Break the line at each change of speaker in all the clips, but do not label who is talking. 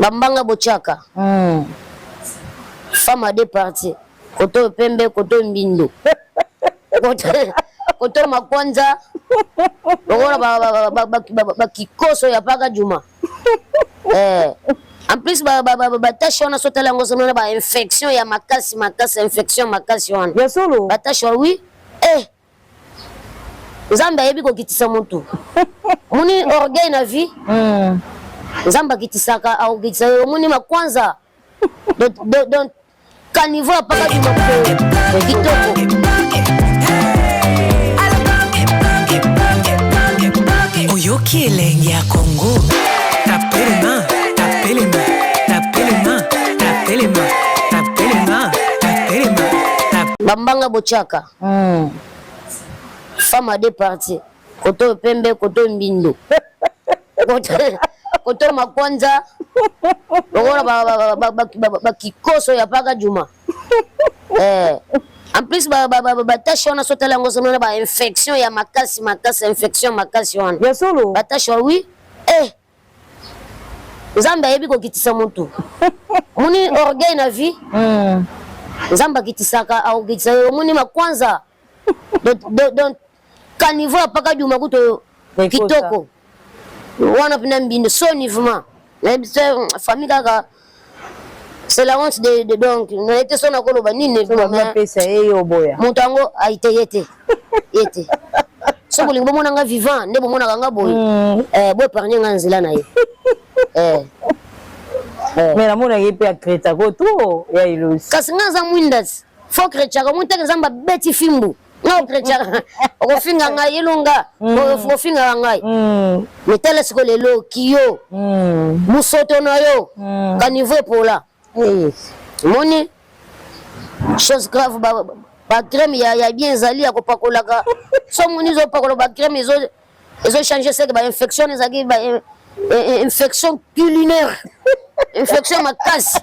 Bambanga botiaka femme à deux parties koto oyo pembe koto oyo mbindo koto oyo makwanza lokola bakikoso ya paka juma eh. En plus ba tache wana sotala yango ozomona ba infection ya makasi makasi, infection makasi wana.
Ya solo.
Ba tache wana, oui, eh. Nzambe ayebi kokitisa motu moni orgueil na vie. Nzambe akitisaka, akokitisa yo, omoni makwanza donc caniveau ya paka bima kitoko.
Oyoki elengi ya Kongo, tapelema, tapelema, tapelema, tapelema, tapelema, tapelema.
Bambanga botiaka femme à deux parties koto oyo pembe koto oyo mbindo koto oyo makwanza lokola bakikoso ya paka juma eh. En plus ba tache wana sotala yango ozomona ba infection ya makasi makasi, infection makasi wana.
Ya solo.
Ba tache wana, oui, eh. Nzambe ayebi kokitisa motu moni orgueil na vie. Nzambe akitisaka, akokitisa yo, omoni makwanza donc caniveau ya paka juma kutu kitoko wana mpena mbindo soni vraiment. Nayebi te famille kaka, c'est la honte de donc naye te so nakoloba nini.
Apesa ye yo boya.
Moto yango aite ye te, ye te. So bolingi bomona nga vivant nde bomonaka nga boye, bo épargne nga nzela na ye.
Mais namonaki ye mpe akretako trop ya Elosi.
Kasi nga aza mwindasi fo kretiaka omoni teke Nzambe abeti fimbu nga okretiaka, okofinga ngai elonga, ofingaka ngai. Mais tala siko lelo kiyo mosoto na yo caniveau epola, moni chose grave. Ba crème ya bien ezali ya kopakolaka. So moni ezopakola ba crème, ezo changer seke ba infection ezalaki ba infection culinaire, infection makasi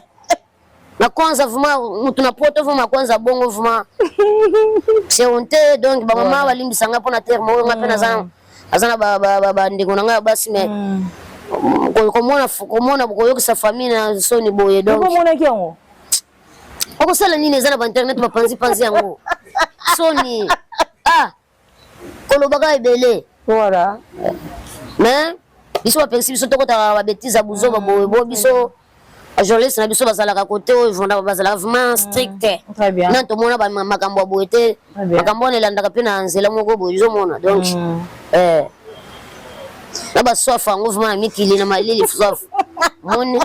na kwanza vraiment mutu na poto vraiment kwanza bongo vraiment c'est honte. Donc bamama balimbisa nga mpona terme oyo. Nga mpe naza na bandeko na ngai ya basi, mais komona koyokisa famille na soni boye donc.
Omonaki yango?
Okosala nini? Eza na ba internet, bapanzi-panzi yango. Soni, ah, kolobaka ebele. Mais biso bapekisi biso tokotaka ba bêtises ya buzoba boye bo. Biso journaliste na biso bazalaka kote oyo bazalaka vraiment strict. Na tomona makambo ya boye te. Makambo wana elandaka mpe na nzela moko boye ozomona. Donc na ba soif yango vraiment na mikili na malili soif moni.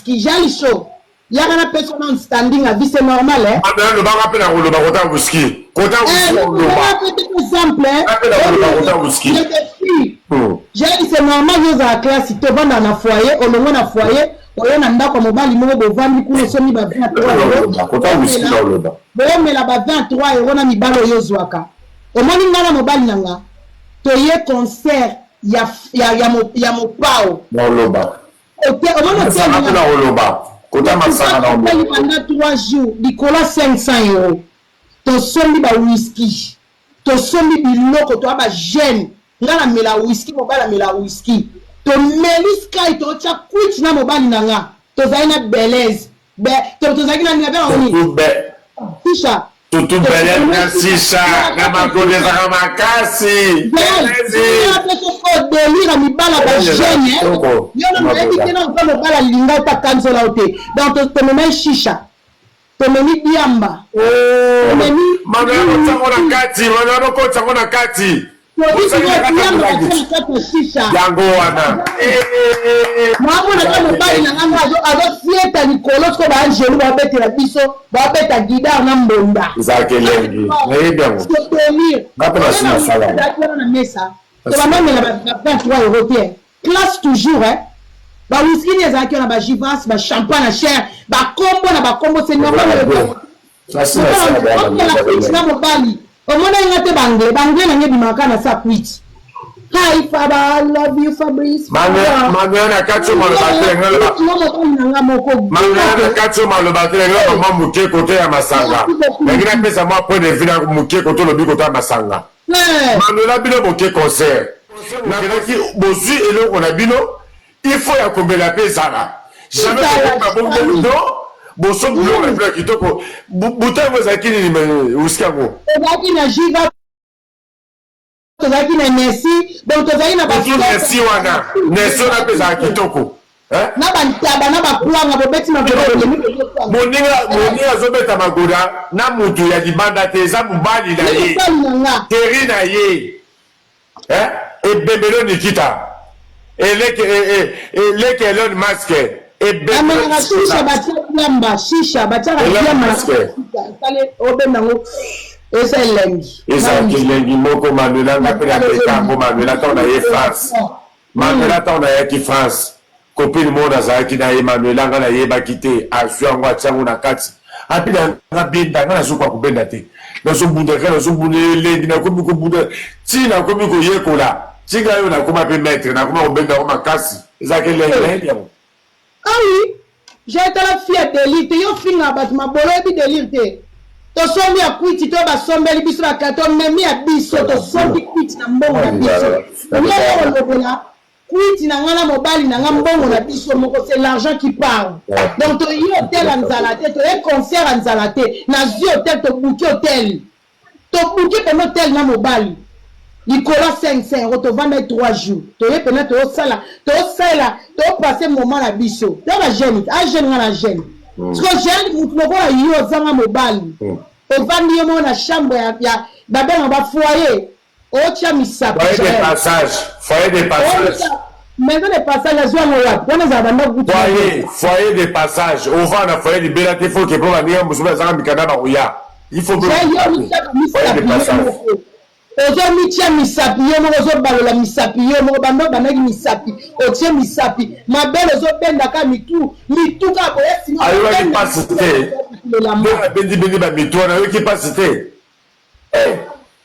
Kijali show yaka na pesa na standing abi, c'est normal, eh.
Lobaka mpe na koloba kota whisky, kota whisky.
Exemple.
Kota whisky.
J'ai dit, c'est normal, yo ozala classe te, ovanda na foyer, olongo na foyer, oyo na ndako ya mobali moko, bovandi kuna, osombi ba 23 euro, boomela ba 23 euro na mibali oyo ozwaka. Omoni ngai na mobali na nga toye concert ya Mopao.
Oloba.
Omoni.
Mpona koloba kota masanga na.
Pendant 3 jours, likolo ya 500 euro, tosombi ba whisky, tosombi biloko, toya ba jeune. Nga namela whisky, mobali amela whisky, tomeli Sky, totya kwiti na mobali na nga. Tozali na Belaise, tozalaki na nini, abenga nini, shisha.
Tutu Belaise na shisha na makolo ezaka makasi.
Délire mibala ba jeune, yo na nayebi te na oza mobali alinga ota kanzola yo te. Donc tomemai shisha, tomemi diamba, tomemi.
Manuel otiango na kati, Manuel okotiango na kati. Yango wana.
Mwamonaka mobali na ngai azosieta likolo siko baangelu babetela biso, babeta guitare na mbonda.
Ezalaka elengi, nayebi yango.
Délire wana na mesa, tobamamela ba 23 euro te. Classe toujours, eh. Ba whisky ni ezalaki wana, ba Chivas, ba champagne na cher, bakombo na bakombo, c'est normal. Omela na mobali, omona nga te, ba anglais, ba anglais nange ebimaka na sa kwiti. Hi Faba, I love you, Fabrice.
Manuel na kati maloba te.
Mobali na nga moko.
Manuel na kati maloba te. Nga mama moke kote ya masanga, nangi napesa mwa point de vue na moke kote olobi kote ya masanga. Manuela, bino boke concert. Nakelaki bozui eloko na bino il faut ya komela pe ezala jamais bokoma bongo non bosombi biloko na bino ya kitoko buta yango ezalaki nini whisky yango
ezalaki na jiva tozalaki na nesi donc tozalaki na
nesi wana nesi wana mpe ezalaka kitoko
na bantaba na bakwanga bobeti
moninga moninga azobeta magoda na mutu ya libanda te eza mobali na ye teri na ye Eh? Ebembelo Nikita. Eleke eleke Elon Musk.
Amelaka shisha batia diamba shisha batiaka diamba esali obenda yango eza elengi.
Ezalaki elengi moko Manuela nga mpe napeka yango Manuela ntango na ye France. Manuela ntango nayaki France copine moko nazalaki na ye Manuela nga nayebaki te azwi yango atia yango na kati api na nga benda nga nazokoka kobenda te nazobunda kaka nazobunda elengi nakomi kobunda ti nakomi koyekola ti ngai oyo nakoma mpe maître nakoma kobenda yango makasi ezalaka elengi nayebi yango.
Ah oui Jael tala fille ya delire te yo ofingaka batu mabolo oyebi delire te tosombi ya kwiti to basombeli biso ba carton memi ya biso tosombi kwiti na mbongo na biso yo oyo olobela kwiti na nga na mobali na nga mbongo na biso moko c'est l'argent qui parle donc toye hotel ya nzala te toye concert ya nzala te nazwi hotel tobuki hotel Tobuki pena hotel na mobali likolo ya 500 euro tovandaki 3 jours toye pena tosala tosalela to passe moment na biso to ba jeune a jeune nga na jeune mm. siko jeune mutu lokola yo ozanga mobali mm. ovandi yo moko na chambre ya, ya babenga ba foyer otya misapi
foyer de passage foyer de passage
maison de passage azwa yango wapi wana ezala bandako
kutu foyer foyer de passage ovanda foyer libela te faut ke mpo baninga mosusu bazanga mikanda bakoya Il faut
ozomitia misapi yo moko ozobalola misapi yo moko banda obandaki misapi otie misapi mabele ozobendaka mitu mitu kaka boye
sima ayokaki mpasi te nde abendibendi bamitu wana ayoki mpasi te eh,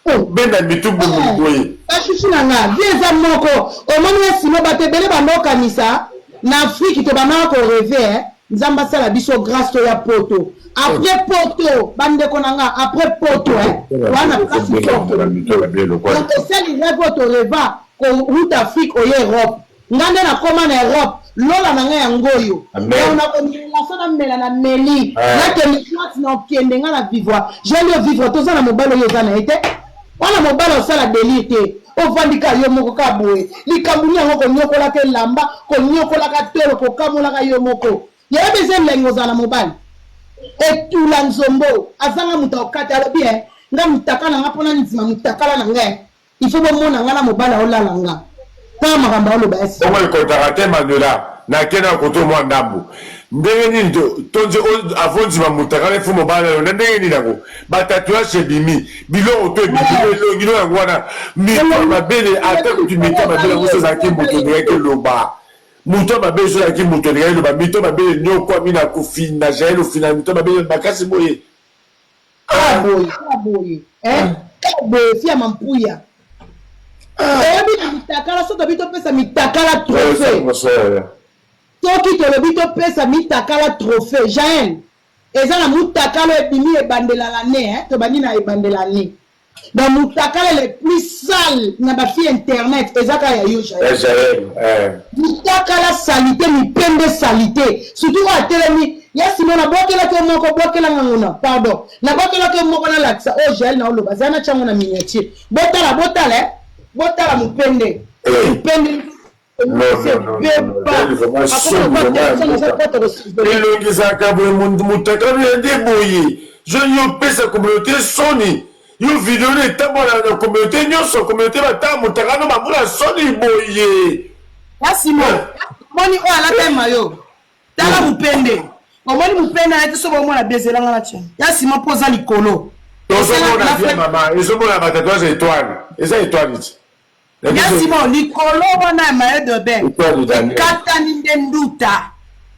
oh, benda mitu boye eh,
basusu na nga vie eza moko omoni ye simo bato ebele banda okanisa na afrike tobandaka koreve eh. Nzambe asala biso grace toya poto après poto bandeko na nga après poto eh, wana place forte donc osali rêve oyo toreva kowuta Afrique oye Europe nga nde nakoma na Europe lola na nga yango oyo donc nakomela so namela na meli nakende boite na okende nga na vivre j'ai lieu vivre toza na mobali oyo oza na ye te wana mobali osala delire te Ovandi kaka yo moko kaka boye likambo nini yango koniokolaka elamba koniokolaka tolo kokamolaka yo moko yayebi eza elengi ozala na mobali etula nzombo azanga moto akokata alobi eh nga mutaka na nga mpona ndima mutakala na nga eh il faut bomona nga na mobali aolala nga tala makambo aoloba esi
bongo ekotaka te Manuela nake na koto mwa ndambo ndenge nini tonzi avondima mutakala efo mobali nayo na ndenge nini yango batatouage ebimi biloko to ebimi elongi no yango wana mito ya mabele ata kutu mito ya mabele yango so ezalaki moto olingaki eloba moto ya mabe so ezalaki moto olingaki eloba mito ya mabele nyokwami na kofina jael ofina mito ya mabele makasi boye
Kaka boye, kaka boye, eh, kaka boye fia mampuya. Oyebi na mitakala soki tobi topesa mitakala trophée. Soki tolobi topesa mitakala trophée, Jael, eza na mutakala ebimi ebandela l'année, eh, tobandi na ebandela année. Donc mutakala le plus sale na ba fille internet eza kaka ya yo Jael.
Jael, eh.
Mutakala salite mipende salite surtout oyo atelemi ya simo nabwakelaki yo moko bwakela nga ngona pardon nabwakelaki yo moko nalakisa oyo Jael na oloba zala natya ngo na miniature botala botala eh. Botala mupende mupende
Elongi ezalaka boye mutakala ya nde boye jeune yo opesa communauté soni yo video no etambola na communauté nyonso communauté batala mutakala no bamona soni boye
Ya Simon, omoni oyo alata mayo tala mupende omoni mupende alati so bomona bezela nga na tia ya Simon mpo oza likolo
tozomona bien mama ezomona batatouage étoile eza étoile ti
Ya Simon likolo wana ya maillot de bain ekatani nde nduta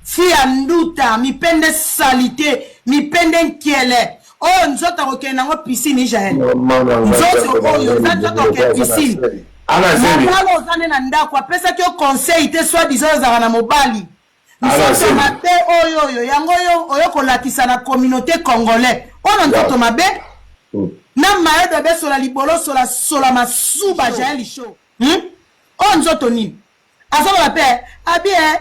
fi ya nduta mipende salite mipende nkiele oyo nzoto akokende nango piscine Jael nzoto oyo eza nzoto akokende piscine mobali oza nde na ndako apesaki yo conseil te soit disant ozalaka na mobali nzoto mabe oyo oyo yango oyo oyo kolakisa na communauté congolais oyo na nzoto mabe hmm. Na mayo de besola libolo sola sola masuba Jael show. Oyo nzoto nini? Azoloba pe abi eh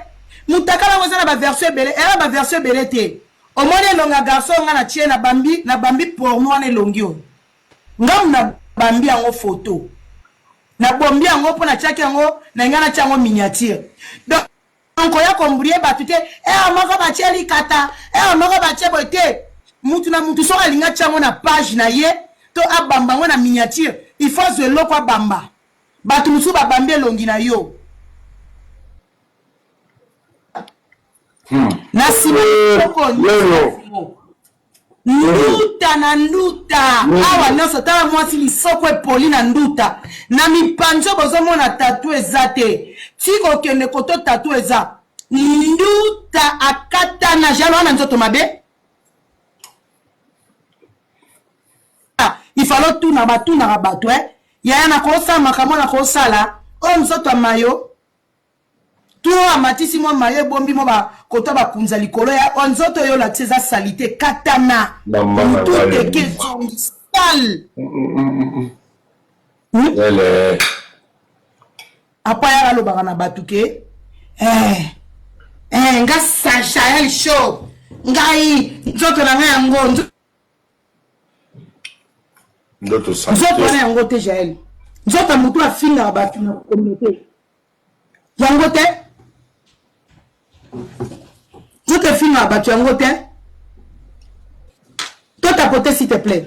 mutakala yango eza na ba version ebele, eya na ba version ebele te. Omoni elongi ya garçon oyo nga na tie na bambi na bambi porno wana elongi oyo. Nga na bambi yango photo. Na bombi yango po na tiaki yango na linga na tia yango miniature. Donc koya ko embrouiller batu te, heure moko batie likata, heure moko batie boye te. Mutu na mutu soki alingi atia yango na page na ye to abamba yango na miniature, il faut azwa eloko abamba. Batu mosusu babambi elongi na yo. Na sima lisoko nyonso. Nduta na nduta awa nyonso tala mwasi lisoko epoli na nduta na mipanzi oyo bozomona tatu eza te ti kokende koto tatu eza nduta akatana jalo wana nzoto mabe il fallait otuna batunaka bato eh yaya nakosala makambo nakosala oyo nzoto ya mayo to amatisi mwa mayo ebombi mwa bakota bakunza likolo ya oyo nzoto oyo olakisi eza salite katana mutu teke ezongi sale hmm? Apa ya alobaka na bato ke eh, eh, nga Jael show ngai nzoto na ngai yango nzoto wana yango te Jael nzoto ya motu afingaka bato na communauté yango te nzoto efingaka bato yango te to tapote s'il te plaît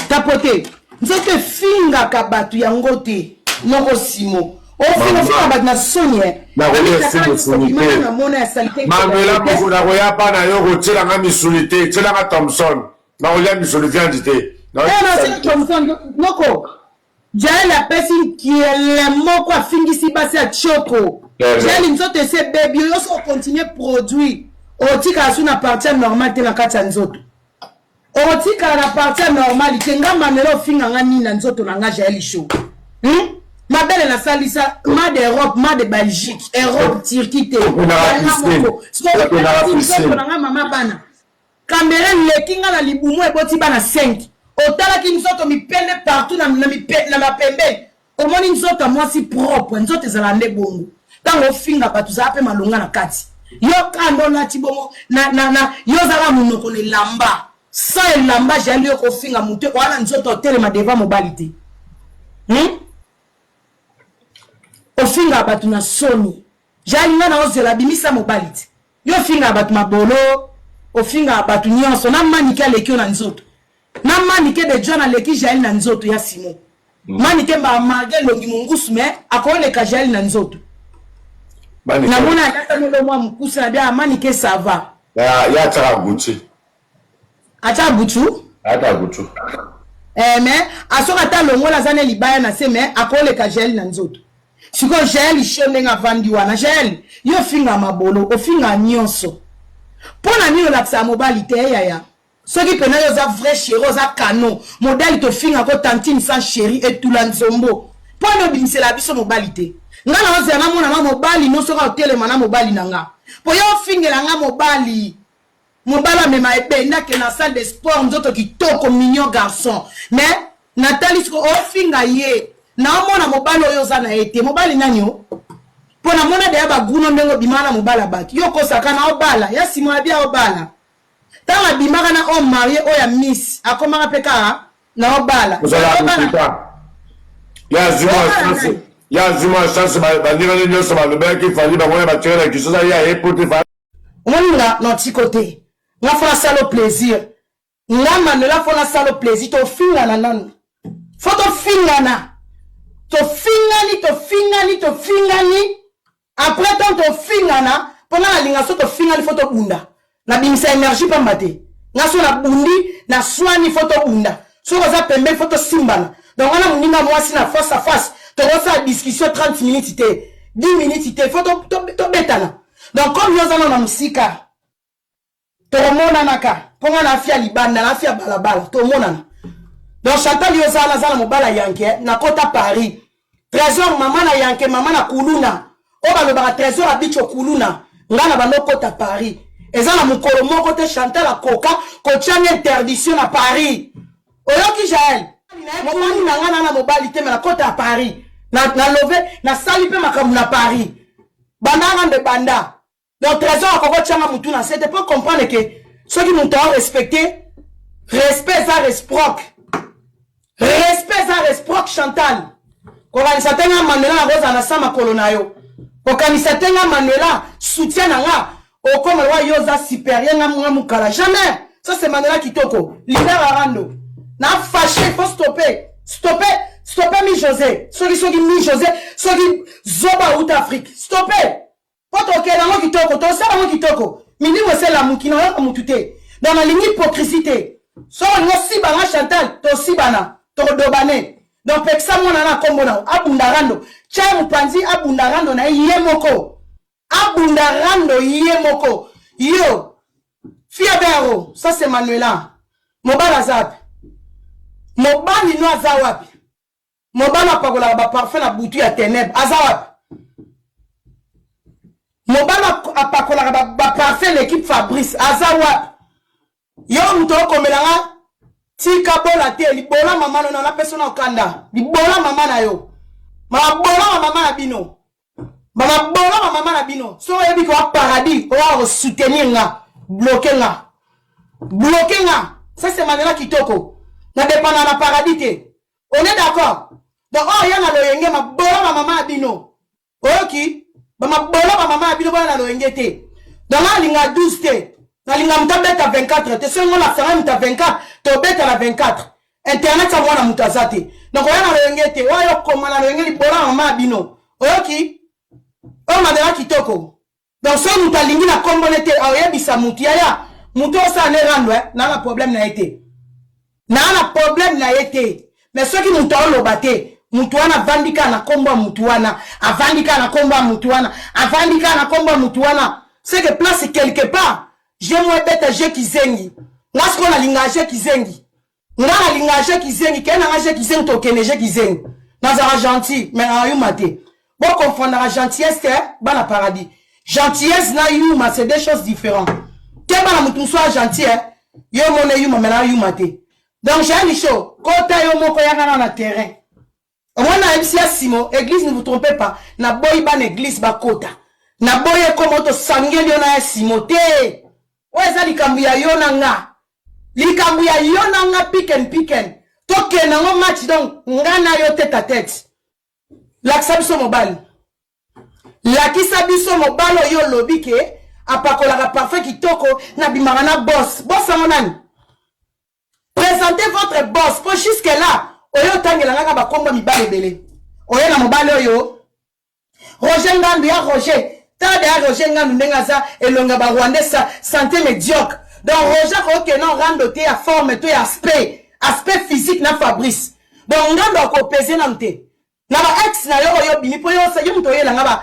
tapote nzoto efingaka bato yango te noko simo ofinga finga bato na soni eh.
Nakolia misuni te Manuela moko nakoya pa na yo kotiela nga misuni te tiela nga Thomson nakolia misuni viande te
eh, Thomson noko Jael apesi nkiele moko afingisi basi ya tioko Jael nzoto esi ebebi yo soki ocontinue produit otikala su na partie ya normal te na kati ya nzoto Okotikala na partie ya normal te nga Manuela ofinga nga nini na nzoto na nga Jael show hmm? mabele nasalisa ma de Europe ma de Belgique Europe Turquie te yanga moko nzoto na nga mama bana kamera eleki nga na libumu eboti bana 5 otalaki nzoto mipende partout na, na, mipe, na mapembeni Omoni nzoto ya mwasi propre, nzoto ezalaka nde bongo. Tango ofinga bato zala pe malonga na kati. Yo kanda olati bongo na, na, na yo ozalaka monoko na elamba. Sans elamba jael yo kofinga moto wana nzoto otelema devant mobali te. Hmm? Ofinga bato na soni. Jael nga na ozela bimisa mobali te. Yo ofingaka bato mabolo, ofingaka bato nyonso na manike aleki yo na nzoto. Na manike de John aleki Jael na nzoto ya Simon. Mm. Manike mba marge elongi mongusu mais akoleka Jael na nzoto. Namona alata molo mwa mokuse na bia manike ça va.
Ya ya ataka Gucci.
Ataka Gucci?
Ataka Gucci.
Eh mais asoka ata longola aza na libaya na se mais akoleka Jael na nzoto. Sikoyo Jael show ndenge avandi wana Jael yo ofinga mabolo ofinga nyonso mpo na nini olakisaka mobali te yaya Soki pena yo oza vrai cheri oza canon modali tofinga ko tantine sans cheri etula nzombo po nini obimisela biso mobali te nga na ozela namona na mobali no soki otelema na mobali na nga po yo ofingela nga mobali mobali amema ebende akende na salle de sport nzoto kitoko mignon garçon mais natali siko ofinga ye naomona mobali oyo oza na ye te mobali nani o mpo namona deya bagruno ndenge obimaka na mobali ya bato yo okosaka na obala ya simo ya bia obala Tango abimaka na homme marie oyo ya miss akomaka pe kaka na obala.
Ya azwi mwa chance baninga ne nyonso balobelaki fali bango ya batikali na kinshasa ye aye poto fali.
Omoni nga na otiko te nga fo nasala yo plaisir nga Manuela fo nasala yo plaisir tofingana nanu fo tofingana tofingani tofingani tofingani Après tant tofingana po nga nalinga so tofingani fo tobunda nabimisa energie pamba te nga so nabundi naswani fo tobunda soki oza pembeni fo tosimbana donc wana moninga mwasi na face à face tokosala discussion 30 minutes te 10 minutes te fo tobetana donc comme yo oza nano na mosika Tokomonanaka po nga nafia libanda nafia balabala tomonana donc Chantal yo oza naza na mobala yanke nakota Paris Trésor mama na yanke mama na kuluna oyo balobaka Trésor abicho kuluna nga na bando kota Paris eza na mokolo moko te Chantal akoka kotia nga interdiction na Paris oyoki Jael mobali na nga na na mobali te me nakota Paris. Na, na love, nasali mpe makambo na Paris. Banda rando ebanda. Donc Trésor akoki otyanga mutu na se te mpo comprendre ke soki moto ao respecte, respect eza réciproque. Respect eza réciproque. Chantal, kokanisa te nga Manuela nakozala na sa makolo na yo. Kokanisa te nga Manuela soutien na nga okoma lokola yo oza supérieur, nga nga mokala, jamais. Ça, c'est Manuela Kitoko, leader arando na fâché. Faut stopper, stopper, stopper. Mi José, soki mi José, soki zoba outa Afrique, stopper, mpo tokende yango kitoko, tosala yango kitoko. Milimo eselamuki na oyoka mutu te. Donc nalingi hypocrisie te. Soki olingi osibanga, Chantal, tosibana, tokodobane. Donc pekisa mwana na nkombo na abunda rando, tia mopanzi, abunda rando na ye, ye moko abunda rando, ye moko. Yo fia bero, ça c'est Manuela. Mobali aza wapi? Mobali no aza wapi? Mobali apakolaka baparfum na butu ya ténèbre aza wapi? Mobali apakolaka baparfum, l'équipe Fabrice, aza wapi? Yo moto okomelanga, tika bola te. Libola mama no, napesa na okanda. Libola mama na yo, mabola ma mama na bino, bamabola ma mama na bino. Soki oyebi ke wa paradis oya kosoutenir nga, bloque nga, bloque nga. Ça, c'est Manela Kitoko. Na dépendant na paradis te, on est d'accord? Donc oyo ya na loyenge, mabola ma mama na bino, oyoki? Bamabola ba mama na bino, boya na loyenge te. Donc nga alinga 12 te, nalinga moto abeta 24 te. Soki ngo lakisanga moto ya 24, tobeta na 24. Internet ya mwana moto aza te. Donc oya na loyenge te, oyo okoma na loyenge, libola na mama ya bino, oyoki? Oyo Mandela Kitoko. Donc soki moto alingi na kombone te, aoyebisa motu yaya motu osala ne rando, naa na problème na ye te, naa na problème na ye te. Mais soki moto aoloba te, motu wana avandi kaka na nkombo ya motu wana, avandi kaka na nkombo ya motu wana, avandi kaka na nkombo ya motu wana, c'est que place quelque part je mo ebeta je kizengi. Nga sikoyo nalinga je kizengi, nga nalinga je kizengi. Keye nanga je kizengi, tokende je kizengi. Nazalaka gentil, mais ayuma te. Bokonfondaka gentillesse te, bana paradis. Gentillesse na yuma, c'est deux choses différentes. Te, bana, motu mosusu a gentil, yo mona yuma, mais na yuma te. Donc Jael Show, kota yo moko, yaka na terrain. Omoni, nayebisi ya simo église, ne vous trompez pas, naboyi bana église bakota, naboyi ekoma tosangeli yo na ya simo te. Oyo eza likambo ya yo na nga, likambo ya yo na nga, piken piken, tokende yango match. Donc nga na yo tête à tête. Lakisa biso mobali, lakisa biso mobali oyo olobi ke apakolaka parfum kitoko, nabimaka na boss. Boss yango nani? Présentez votre boss, po jusque là oyo otangela kaka bakombo mibali ebele. Oyo na mobali oyo Roger Ngandu, ya Roger, tala deya Roger Ngandu ndenge aza elongo ya Barwandais, santé médiocre. Donc Roger akokende rando te ya forme to ya aspect physique na Fabrice. Donc Ngandu akopese nanu te na ba ex na yo oyo obimi, mpo yo moto oyelanga ba.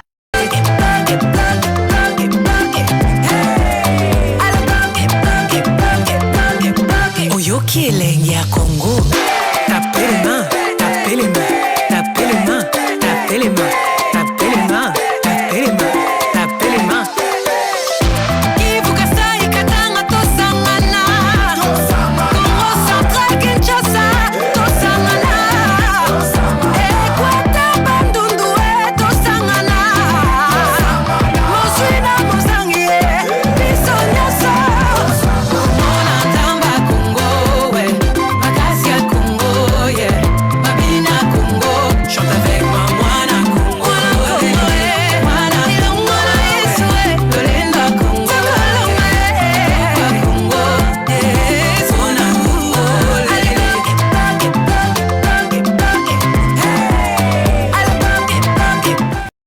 Oyoki elengi ya Congo. Tapez les mains, tapez les mains, tapez les mains, tapez les mains.